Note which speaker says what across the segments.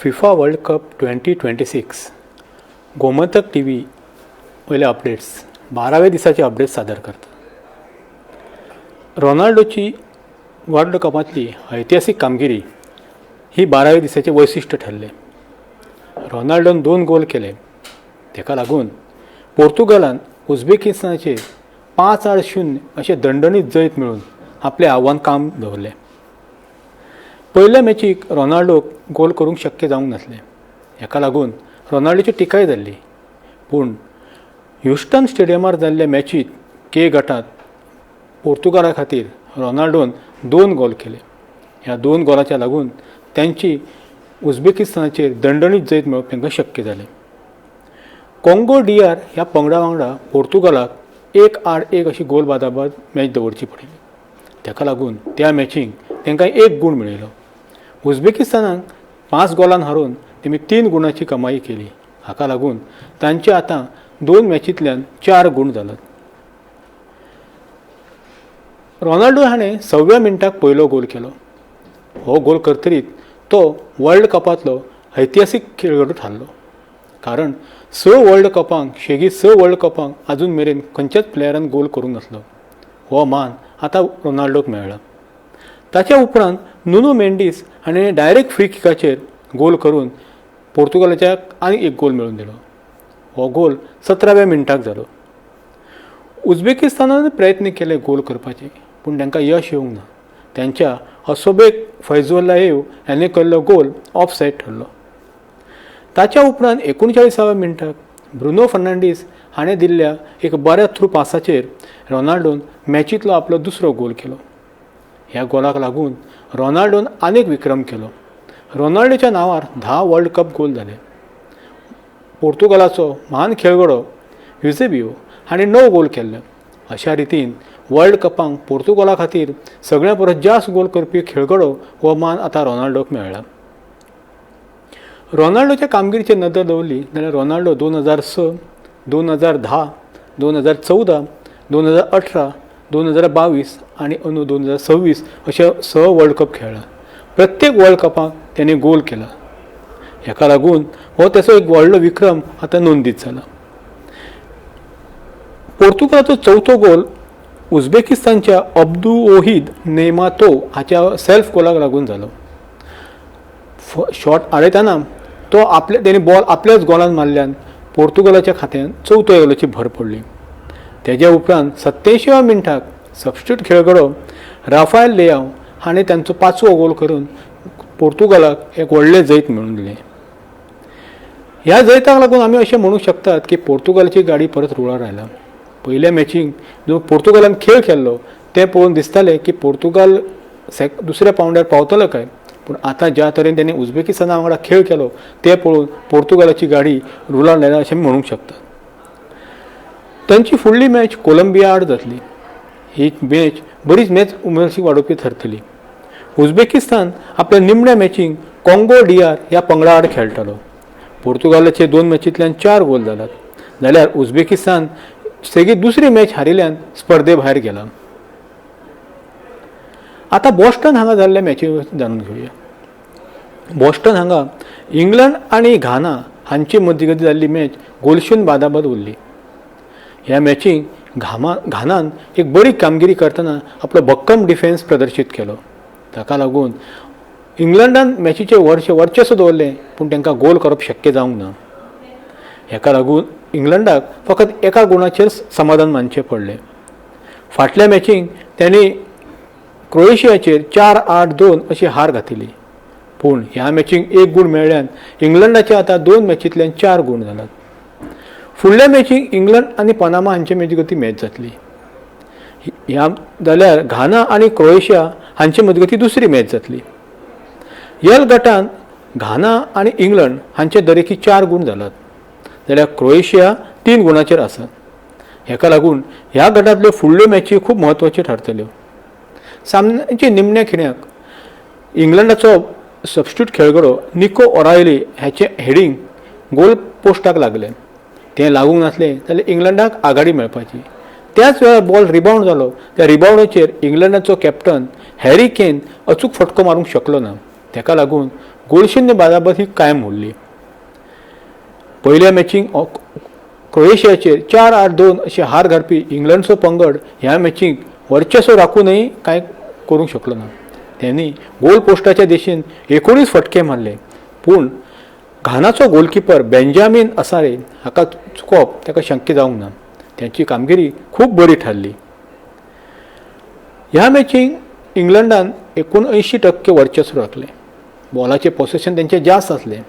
Speaker 1: FIFA World Cup 2026 Gomantak TV वयले updates, 12व्या दिसाचे updates सादर करता. रोनाल्डोची वर्ल्ड कपांतली ऐतिहासीक कामगिरी ही 12व्या दिसाचें वैशिश्ट ठरलें. रोनाल्डोन दोन गोल केले. ताका लागून पोर्तुगालान उझबेकिस्तानाचेर 5-0 अशें दणदणीत जैत मेळून आपलें आव्हान कायम दवरलें. पयल्या मॅचीक रोनाल्डोक गोल करूंक शक्य जावंक नासलें. हाका लागून रोनाल्डोची टिकाय जाल्ली. पूण ह्युस्टन स्टेडियमार जाल्ल्या मॅचीत के गटांत पोर्तुगाला खातीर रोनाल्डोन दोन गोल केले. ह्या दोन गोलाच्या लागून तांची उझबेकिस्तानाचेर दणदणीत जैत मेळोवप तांकां शक्य जालें. काँगो डीआर ह्या पंगडा वांगडा पोर्तुगालाक 1-1 अशी गोल बादाबाद मॅच दवरची पडिल्ली. ताका लागून त्या मॅचींक तांकां एक गूण मेळयलो. उझबेकिस्तानाक 5 गोलान हारोवन तेमी 3 गुणाची कमाई केली. हाका लागून तांचे आतां दोन मॅचींतल्यान 4 गूण जाल्यात. रोनाल्डो हाणें 6व्या मिनटाक पयलो गोल केलो. हो गोल करतरीत तो वर्ल्ड कपांतलो ऐतिहासीक खेळगडो थारलो, कारण 6 वर्ल्ड कपांक शेगीत 6 वर्ल्ड कपांक आजून मेरेन खंयच्याच प्लेयरान गोल करूंक नासलो. हो मान आतां रोनाल्डोक मेळ्ळा. ताच्या उपरांत नुनो मेंडीस हाणें डायरेक्ट फ्री किकाचेर गोल करून पोर्तुगालाच्या आनी एक गोल मेळोवन दिलो. हो गोल 17व्या मिनटाक जालो. उझबेकिस्तानान प्रयत्न केले गोल करपाचे, पूण तांकां यश येवंक ना. तांच्या असोबेक फैजुल्लाहेव हाणें केल्लो गोल ऑफ सायड ठरलो. ताच्या उपरांत 39व्या मिनटाक ब्रुनो फर्नांडीस हाणें दिल्ल्या एक बऱ्या थ्रू पासाचेर रोनाल्डोन मॅचींतलो आपलो दुसरो गोल केलो. ह्या गोलाक लागून रोनाल्डोन आनीक विक्रम केलो. रोनाल्डोच्या नांवार 10 वर्ल्ड कप गोल जाले. पोर्तुगालाचो म्हान खेळगडो युजेबियो हाणें 9 गोल केल्ले. अशा रितीन वर्ल्ड कपांक पोर्तुगाला खातीर सगळ्यां परस जास्त गोल करपी खेळगडो हो मान आतां रोनाल्डोक मेळ्ळा. रोनाल्डोच्या कामगिरीचेर नदर दवरली जाल्यार रोनाल्डो 2006, 2010, 2014, 2018, 2022 आनी अंदू 2026 अशे 6 वर्ल्ड कप खेळ्ळा. प्रत्येक वर्ल्ड कपाक तेणें गोल केला. हाका लागून हो तेचो एक व्हडलो विक्रम आतां नोंदीत जाला. पोर्तुगालाचो चवथो गोल उझबेकिस्तानच्या अब्दुओहिद नेमातो हाच्या सेल्फ गोलाक लागून जालो. शॉट आडयतना तो आपले तेणी बॉल आपल्याच गोलान मारल्यान पोर्तुगालाच्या खात्यान चवथ्या गोलाची भर पडली. तेज्या उपरांत 87व्या मिनटाक सबस्टिट्यूट खेळगडो राफायल लेयाव हाणें तांचो पांचवो गोल करून पोर्तुगालाक एक व्हडलें जैत मेळोवन दिलें. ह्या जैताक लागून आमी अशें म्हणूंक शकतात की पोर्तुगालाची गाडी परत रुळार आयला. पयल्या मॅचींक जो पोर्तुगालान खेळ केल्लो तें पळोवन दिसतालें की पोर्तुगाल दुसऱ्या पावंड्यार पावतलो काय, पूण आतां ज्या तरेन तेणी उझबेकिस्ताना वांगडा खेळ केलो तें पळोवन पोर्तुगालाची गाडी रुळार आयला अशें म्हणूंक शकतात. तांची फुडली मॅच कोलंबिया आड जातली. ही मॅच बरीच मॅच उमळशीक वाडोवपी थारतली. उझबेकिस्तान आपल्या निमण्या मॅचींक काँगो डीआर ह्या पंगडा आड खेळटलो. पोर्तुगालाचे दोन मॅचींतल्यान 4 गोल जाल्यात, जाल्यार उझबेकिस्तान सेगीत दुसरी मॅच हारिल्ल्यान स्पर्धे भायर गेला. आतां बॉस्टन हांगा जाल्ल्या मॅची जाणून घेवया. बॉस्टन हांगा इंग्लंड आनी घाना हांचे मजगतीं जाल्ली मॅच गोलशून्य बादाबाद उरली. ह्या मॅचींक घानान एक बरी कामगिरी करतना आपलो भक्कम डिफेन्स प्रदर्शीत केलो. ताका लागून इंग्लंडान मॅचीचें वर्चस्व दवरलें, पूण तांकां गोल करप शक्य जावंक ना. हाका लागून इंग्लंडाक फकत एका गुणाचेर समाधान मानचें पडलें. फाटल्या मॅचींक तांणी क्रोएशियाचेर 4-2 अशी हार घातिल्ली, पूण ह्या मॅचींक एक गूण मेळ्ळ्यान इंग्लंडाचे आतां दोन मॅचींतल्यान 4 गूण जाल्यात. फुडल्या मॅचींक इंग्लंड आनी पनामा हांचे मजगतीं मॅच जातली. ह्या जाल्यार घाना आनी क्रोएशिया हांचे मजगतीं दुसरी मॅच जातली. यल गटान घाना आनी इंग्लंड हांचे दरेकी 4 गूण जाल्यात, जाल्यार क्रोएशिया 3 गुणाचेर आसा. हाका लागून ह्या गटांतल्यो फुडल्यो मॅची खूब म्हत्वाच्यो थारतल्यो. सामन्याचे निमण्या खिण्याक इंग्लंडाचो सबस्टिट्यूट खेळगडो निको ओरायली हाचें हेडींग गोल पोस्टाक लागलें. तें लागूंक नासलें जाल्यार इंग्लंडाक आघाडी मेळपाची. त्याच वेळार बॉल रिबावंड जालो. त्या रिबावंडाचेर इंग्लंडाचो कॅप्टन हॅरी केन अचूक फटको मारूंक शकलो ना. ताका लागून गोलशून्य बादाबाद ही कायम उरली. पयल्या मॅचींक क्रोएशियाचेर 4-2 अशी हार घालपी इंग्लंडचो पंगड ह्या मॅचीक वर्चस्व राखूनय कांय करूंक शकलो ना. त्यांनी गोल पोस्टाच्या दिशेन 19 फटके मारले, पूण घानाचो गोलकिपर बेंजामीन असारे हाका चुकोवप ताका शक्य जावंक ना. तांची कामगिरी खूब बरी थारली. ह्या मॅचींक इंग्लंडान 79% वर्चस्व राखलें. बॉलाचें पोसेशन तेंचें जास्त आसलें,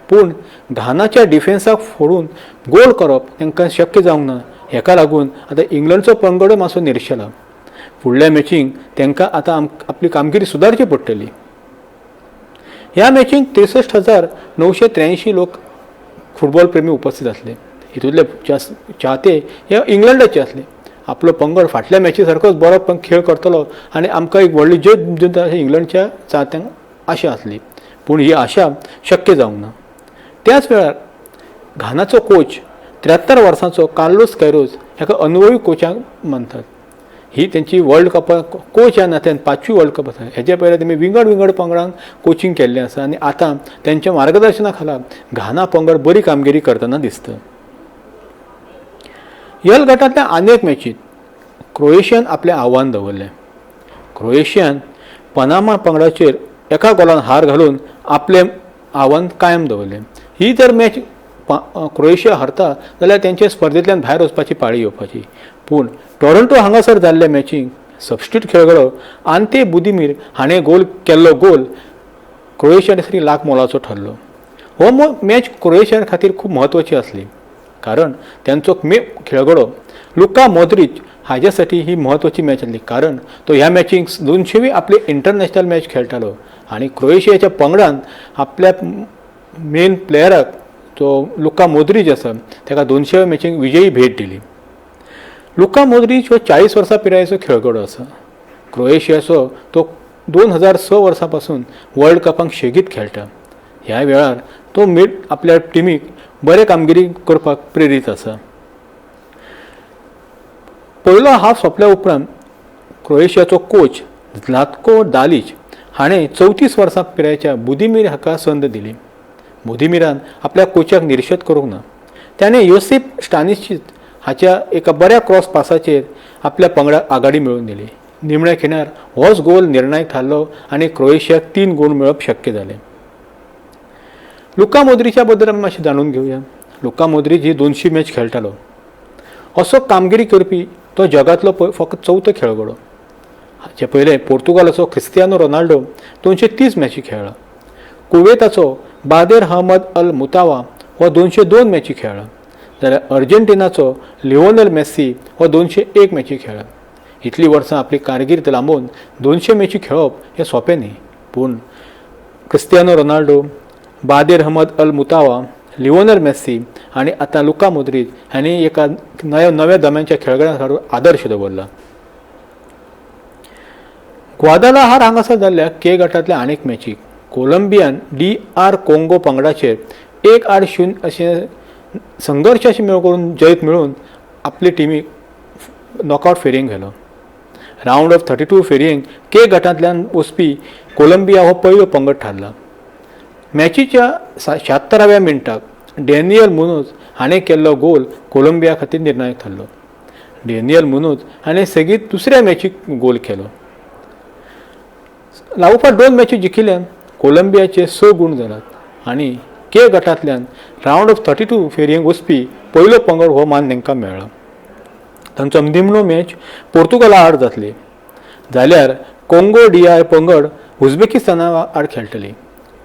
Speaker 1: पूण घानाच्या डिफेन्साक फोडून गोल करप तांकां शक्य जावंक ना. हेका लागून आतां इंग्लंडचो पंगडय मातसो निर्शेला. फुडल्या मॅचींक तांकां आतां आपली कामगिरी सुदारची पडटली. ह्या मॅचींक 63,983 लोक फुटबॉल प्रेमी उपस्थित आसले. हितूंतले चाहते हे इंग्लंडाचे आसले. आपलो पंगड फाटल्या मॅची सारकोच बरो खेळ करतलो आनी आमकां एक व्हडली जैत दिता अशें इंग्लंडच्या चाहत्यांक आशा आसली, पूण ही आशा शक्य जावंक ना. त्याच वेळार घानाचो कोच 73 वर्सांचो कार्लोस कैरोज हाका अनुभवी कोचाक मानतात. ही तेंची वर्ल्ड कपा कोच ह्या नात्यान 5वी वर्ल्ड कप आसा. हेच्या पयलीं तेमी विंगड विंगड पंगडांक कोचिंग केल्लें आसा आनी आतां तेंच्या मार्गदर्शना खाला घाना पंगड बरी कामगिरी करतना दिसता. यल गटांतल्या आनी एक मॅचींत क्रोएशियान आपलें आव्हान दवरलें. क्रोएशियान पनामा पंगडाचेर 1 गोलान हार घालून आपलें आव्हान कायम दवरलें. ही जर मॅच क्रोएशिया हरता जाल्यार तेंचे स्पर्धेंतल्यान भायर वचपाची पाळी येवपाची. पूण टोरंटो हांगासर जाल्ले मॅचींक सबस्टिट्यूट खेळगडो आंते बुदिमीर हाणें गोल केल्लो गोल क्रोएशिया खातीर लाख मोलाचो ठरलो. हो मॅच क्रोएशिया खातीर खूब म्हत्वाची आसली, कारण तेंचो खेळगडो लुका मोद्रीच हाज्यासाठी ही म्हत्वाची मॅच आसली, कारण तो ह्या मॅचींक 200वी आपली इंटरनॅशनल मॅच खेळटालो आनी क्रोएशियाच्या पंगडान आपल्या मेन प्लेयराक जो लुका मोद्रीच आसा ताका 200व्या मॅचींक विजयी भेट दिली. लुका मोद्रीच हो 40 वर्सां पिरायेचो खेळगडो आसा. क्रोएशियाचो तो 2006 वर्सां पासून वर्ल्ड कपाक सेगीत खेळटा. ह्या वेळार तो आपल्या टिमीक बरे कामगिरी करपाक प्रेरीत आसा. पयलो हाफ सोंपल्या उपरांत क्रोएशियाचो कोच झ्लातको दालिच हाणें 34 वर्सां पिरायेच्या बुदिमीर हाका संद दिली. बुदिमीरान आपल्या कोचाक निर्शेद करूंक ना. ताणें योसीप स्टानिशीच हाच्या एका बऱ्या क्रॉस पासाचेर आपल्या पंगडाक आघाडी मेळोवन दिली. निमण्या खिणार होच गोल निर्णायक थारलो आनी क्रोएशियाक 3 गूण मेळप शक्य जालें. लुका मोद्रीच्या बद्दल आमी मातशें जाणून घेवया. लुका मोद्रीच ही 200 मॅच खेळटालो. असो कामगिरी करपी तो जगांतलो फकत 4थो खेळगडो. हाचे पयलें पोर्तुगालाचो क्रिस्तियानो रोनाल्डो 230 मॅची खेळ्ळा. कुवेताचो बादेर अहमद अल मुतावा हो 202 मॅची खेळ्ळा, जाल्यार अर्जेंटिनाचो लिओनेल मेस्सी हो 201 मॅची खेळ्ळा. इतलीं वर्सां आपली कारकीर्द लांबोवन 200 मॅची खेळप हें सोंपें न्ही, पूण Cristiano Ronaldo, Bader Hamad Al Mutawa, Lionel Messi आनी आतां लुका मोद्रीच हांणी एका नव्या दम्यांच्या खेळगड्यां आदर्श दवरला. ग्वादालाहार हांगासर जाल्ल्या के गटांतल्या आनीक मॅचीक कोलंबियान DR Congo पंगडाचेर 1-0 अशें संघर्शाशी मेळ करून जैत मेळोवन आपली टिमीक नॉकआवट फेरयेक व्हेलो. रावंड ऑफ 32 फेरयेक के गटांतल्यान वचपी कोलंबिया हो पयलो पंगड थारला. मॅचीच्या 76व्या मिनटाक डॅनियल मुनोज हाणें केल्लो गोल कोलंबिया खातीर निर्णायक थारलो. डॅनियल मुनोज हाणें सेगीत दुसऱ्या मॅचीक गोल केलो. लागोपाठ 2 मॅची जिखिल्ल्यान कोलंबियाचे 6 गूण जाल्यात आनी के गटांतल्यान रावंड ऑफ 32 फेरयेक वचपी पयलो पंगड हो मान तांकां मेळ्ळा. तांचो निमणो मॅच पोर्तुगाला आड जातली, जाल्यार कोंगो DR पंगड उझबेकिस्ताना आड खेळटली.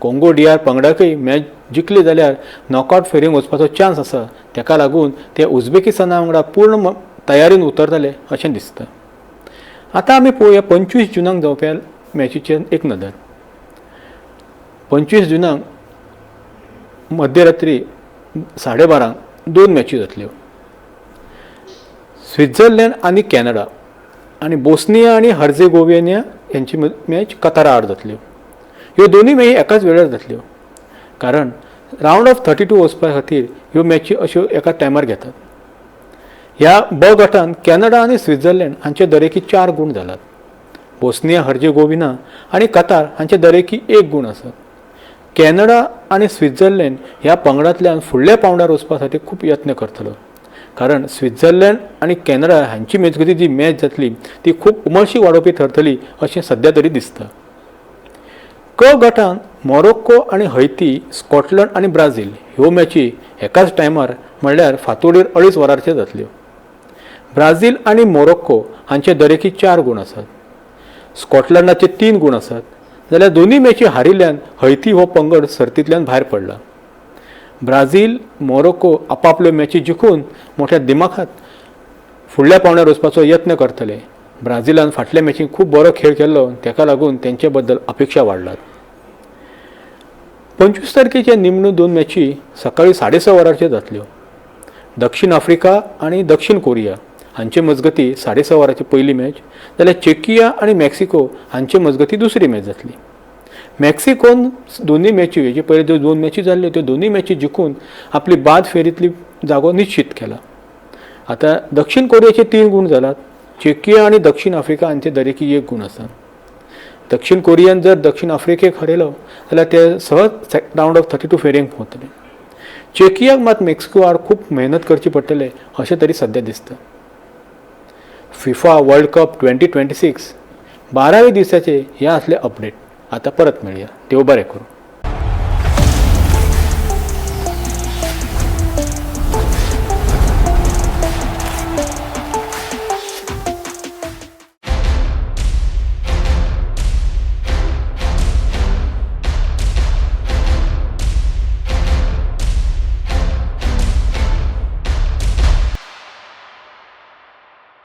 Speaker 1: कोंगो DR पंगडाकय मॅच जिखली जाल्यार नॉकआवट फेरयेक वचपाचो चान्स आसा. ताका लागून ते उझबेकिस्ताना वांगडा पूर्ण तयारीन उतरतले अशें दिसता. आतां आमी पळोवया 25 जुनाक जावपी मॅचीचेर एक नदर. 25 जुनाक मध्यरात्री 12:30 2 मॅची जातल्यो. स्वित्झर्लंड आनी कॅनडा आनी बोस्निया आनी हर्जेगोविना यांची मॅच कतारा आड जातल्यो. ह्यो दोनूय मॅची एकाच वेळार जातल्यो, कारण रावंड ऑफ 32 वचपा खातीर ह्यो मॅची अश्यो एका टायमार घेतात. ह्या ब गटान कॅनडा आनी स्वित्झर्लंड हांचे दरेकी 4 गूण जाल्यात. बोस्निया हर्जेगोविना आनी कतार हांचे दरेकी एक गूण आसात. कॅनडा आनी स्वित्झर्लंड ह्या पंगडांतल्यान फुडल्या पांवड्यार वचपा खातीर खूब यत्न करतलो, कारण स्वित्झर्लंड आनी कॅनडा हांची मजगती जी मॅच जातली ती खूब उमळशीक वाडोवपी थरतली अशें सद्या तरी दिसता. क गटांत मोरोक्को आनी हैती, स्कॉटलंड आनी ब्राझील ह्यो मॅची एकाच टायमार म्हणल्यार फांतोडेर 2.5 वरांचेर जातल्यो. ब्राझील आनी मोरोक्को हांचे दरेकी 4 गूण आसात, स्कॉटलंडाचे 3 गूण आसात, जाल्यार दोनूय मॅची हारिल्ल्यान हैती हो पंगड सर्तींतल्यान भायर पडला. ब्राझील, मोरोक्को आपापल्यो मॅची जिखून मोठ्या दिमाखात फुडल्या पांवड्यार वचपाचो यत्न करतले. ब्राझिलान फाटल्या मॅचीन खूब बरो खेळ केल्लो, ताका लागून तेंचे बद्दल अपेक्षा वाडलात. 25 तारखेच्या निमण्यो 2 मॅची सकाळी 6:30 वरांचेर जातल्यो. दक्षिण आफ्रिका आनी दक्षिण कोरिया हांचे मजगती 6:30 वरांची पयली मॅच, जाल्यार चेकिया आनी मेक्सिको हांचे मजगती दुसरी मॅच जातली. मेक्सिकोन दोनूय मॅची, हेजे पयले ज्यो 2 मॅची जाल्ल्यो त्यो दोनूय मॅची जिखून आपली बाद फेरींतली जागो निश्चित केला. आतां दक्षिण कोरियाचे 3 गूण जालात, चेकिया आनी दक्षिण आफ्रिका हांचे दरेकी 1 गूण आसा. दक्षिण कोरियान जर दक्षिण आफ्रिकेक हरयलो जाल्यार ते सहज रावंड ऑफ 32 फेरयेक पावतले. चेकियाक मात मेक्सिको आड खूब मेहनत करची पडटले अशें तरी सद्या दिसता. फिफा वर्ल्ड कप 2026 12व्या दिसाचे हे आसले अपडेट. आतां परत मेळया. देव बरें करूं.